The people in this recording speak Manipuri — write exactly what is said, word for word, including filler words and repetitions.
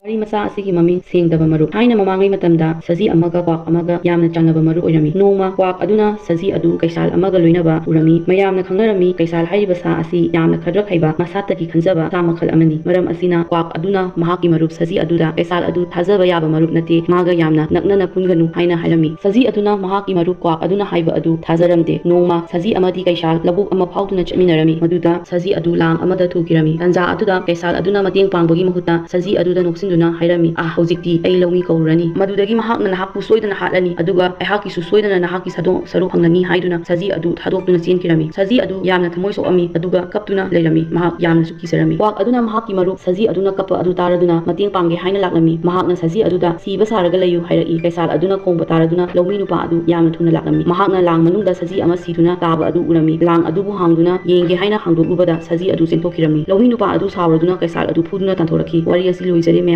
ꯋꯥꯔꯤ ꯃꯆꯥ ꯑꯁꯤꯒꯤ ꯃꯃꯤꯡ ꯁꯦꯡꯗꯕ ꯃꯔꯨꯞ꯫ ꯊꯥꯏꯅ ꯃꯃꯥꯡꯉꯩ ꯃꯇꯝꯗ ꯁꯖꯤ ꯑꯃꯒ ꯀ꯭ꯋꯥꯛ ꯑꯃꯒ ꯌꯥꯝꯅ ꯆꯥꯟꯅꯕ ꯃꯔꯨꯞ ꯑꯣꯏꯔꯝꯃꯤ꯫ ꯅꯣꯡꯃ ꯀ꯭ꯋꯥꯛ ꯑꯗꯨꯅ ꯁꯖꯤ ꯑꯗꯨ ꯀꯩꯁꯥꯜ ꯑꯃꯒ ꯂꯣꯏꯅꯕ ꯎꯔꯝꯃꯤ꯫ ꯃꯌꯥꯝꯅ ꯈꯪꯅꯔꯝꯃꯤ, ꯀꯩꯁꯥꯜ ꯍꯥꯏꯔꯤꯕ ꯁꯥ ꯑꯁꯤ ꯌꯥꯝꯅ ꯈꯗ꯭ꯔꯛ ꯍꯩꯕ, ꯃꯁꯥꯇꯒꯤ ꯈꯟꯖꯕ ꯁꯥ ꯃꯈꯜ ꯑꯃꯅꯤ꯫ ꯃꯔꯝ ꯑꯁꯤꯅ ꯀ꯭ꯋꯥꯛ ꯑꯗꯨꯅ ꯃꯍꯥꯛꯀꯤ ꯃꯔꯨꯞ ꯁꯖꯤ ꯑꯗꯨꯗ ꯀꯩꯁꯥꯜ ꯑꯗꯨ ꯊꯥꯖꯕ ꯌꯥꯕ ꯃꯔꯨꯞ ꯅꯠꯇꯦ, ꯃꯥꯒ ꯌꯥꯝꯅ ꯅꯛꯅꯅ ꯄꯨꯟꯒꯅꯨ ꯍꯥꯏꯅ ꯍꯥꯏꯔꯝꯃꯤ꯫ ꯁꯖꯤ ꯑꯗꯨꯅ ꯃꯍꯥꯛꯀꯤ ꯃꯔꯨꯞ ꯀ꯭ꯋꯥꯛ ꯑꯗꯨꯅ ꯍꯥꯏꯕ ꯑꯗꯨ ꯊꯥꯖꯔꯝꯗꯦ꯫ ꯅꯣꯡꯃ ꯁꯖꯤ ꯑꯃꯗꯤ ꯀꯩꯁꯥꯜ ꯂꯧꯕꯨꯛ ꯑꯃ ꯐꯥꯎꯗꯨꯅ ꯆꯠꯃꯤꯟꯅꯔꯝꯃꯤ꯫ ꯃꯗꯨꯗ ꯁꯖꯤ ꯑꯗꯨ ꯂꯥꯡ ꯑꯃꯗ ꯊꯨꯈꯤꯔꯝꯃꯤ꯫ ꯇꯟꯖꯥ ꯑꯗꯨꯗ ꯀꯩꯁꯥꯜ ꯑꯗꯨꯅ ꯃꯇꯦꯡ ꯄꯥꯡꯕꯒꯤ ꯃꯍꯨꯠꯇ ꯁꯖꯤ ꯑꯗꯨꯗ ꯅꯣꯛꯁꯤꯟꯗꯨꯅ ꯍꯥꯏꯔꯝꯃꯤ, "ꯑꯥ, ꯍꯧꯖꯤꯛꯇꯤ ꯑꯩ ꯂꯧꯃꯤ ꯀꯧꯔꯨꯔꯅꯤ꯫ ꯃꯗꯨꯗꯒꯤ ꯃꯍꯥꯛꯅ ꯅꯍꯥꯛꯄꯨ ꯁꯣꯏꯗꯅ ꯍꯥꯠꯂꯅꯤ, ꯑꯗꯨꯒ ꯑꯩꯍꯥꯛꯀꯤꯁꯨ ꯁꯣꯏꯗꯅ ꯅꯍꯥꯛꯀꯤ ꯁꯥꯗꯣꯡ ꯁꯔꯨꯛ ꯐꯪꯂꯅꯤ" ꯍꯥꯏꯗꯨꯅ ꯁꯖꯤ ꯑꯗꯨ ꯊꯥꯗꯣꯛꯇꯨꯅ ꯆꯦꯟꯈꯤꯔꯝꯃꯤ꯫ ꯁꯖꯤ ꯑꯗꯨ ꯌꯥꯝꯅ ꯊꯃꯣꯏ ꯁꯣꯛꯑꯝꯃꯤ, ꯑꯗꯨꯒ ꯀꯞꯇꯨꯅ ꯂꯩꯔꯝꯃꯤ꯫ ꯃꯍꯥꯛ ꯌꯥꯝꯅꯁꯨ ꯀꯤꯖꯔꯝꯃꯤ꯫ ꯀ꯭ꯋꯥꯛ ꯑꯗꯨꯅ ꯃꯍꯥꯛꯀꯤ ꯃꯔꯨꯞ ꯁꯖꯤ ꯑꯗꯨꯅ ꯀꯞꯄ ꯑꯗꯨ ꯇꯥꯔꯗꯨꯅ ꯃꯇꯦꯡ ꯄꯥꯡꯒꯦ ꯍꯥꯏꯅ ꯂꯥꯛꯂꯝꯃꯤ꯫ ꯃꯍꯥꯛꯅ ꯁꯖꯤ ꯑꯗꯨꯗ "ꯁꯤꯕ ꯁꯥꯔꯒ ꯂꯩꯌꯨ" ꯍꯥꯏꯔꯛꯏ꯫ ꯀꯩꯁꯥꯜ ꯑꯗꯨꯅ ꯈꯣꯡꯕ ꯇꯥꯔꯗꯨꯅ ꯂꯧꯃꯤ ꯅꯨꯄꯥ ꯑꯗꯨ ꯌꯥꯝꯅ ꯊꯨꯅ ꯂꯥꯛꯂꯝꯃꯤ꯫ ꯃꯍꯥꯛꯅ ꯂꯥꯡ ꯃꯅꯨꯡꯗ ꯁꯖꯤ ꯑꯃ ꯁꯤꯗꯨꯅ ꯇꯥꯕ ꯑꯗꯨ ꯎꯔꯝꯃꯤ꯫ ꯂꯥꯡ ꯑꯗꯨꯕꯨ ꯍꯥꯡꯗꯨꯅ ꯌꯦꯡꯒꯦ ꯍꯥꯏꯅ ꯍꯥꯡꯗꯣꯛꯂꯨꯕꯗ ꯁꯖꯤ ꯑꯗꯨ ꯆꯦꯟꯊꯣꯛꯈꯤꯔꯝꯃꯤ꯫ ꯂꯧꯃꯤ ꯅꯨꯄꯥ ꯑꯗꯨ ꯁꯥꯎꯔꯗꯨꯅ ꯀꯩꯁꯥꯜ ꯑꯗꯨ ꯐꯨꯗꯨꯅ ꯇꯥꯟꯊꯣꯔꯛꯈꯤ꯫ ꯋꯥꯔꯤ ꯑꯁꯤ ꯂꯣꯏꯖꯔꯦ, ꯃꯌꯥꯝ꯫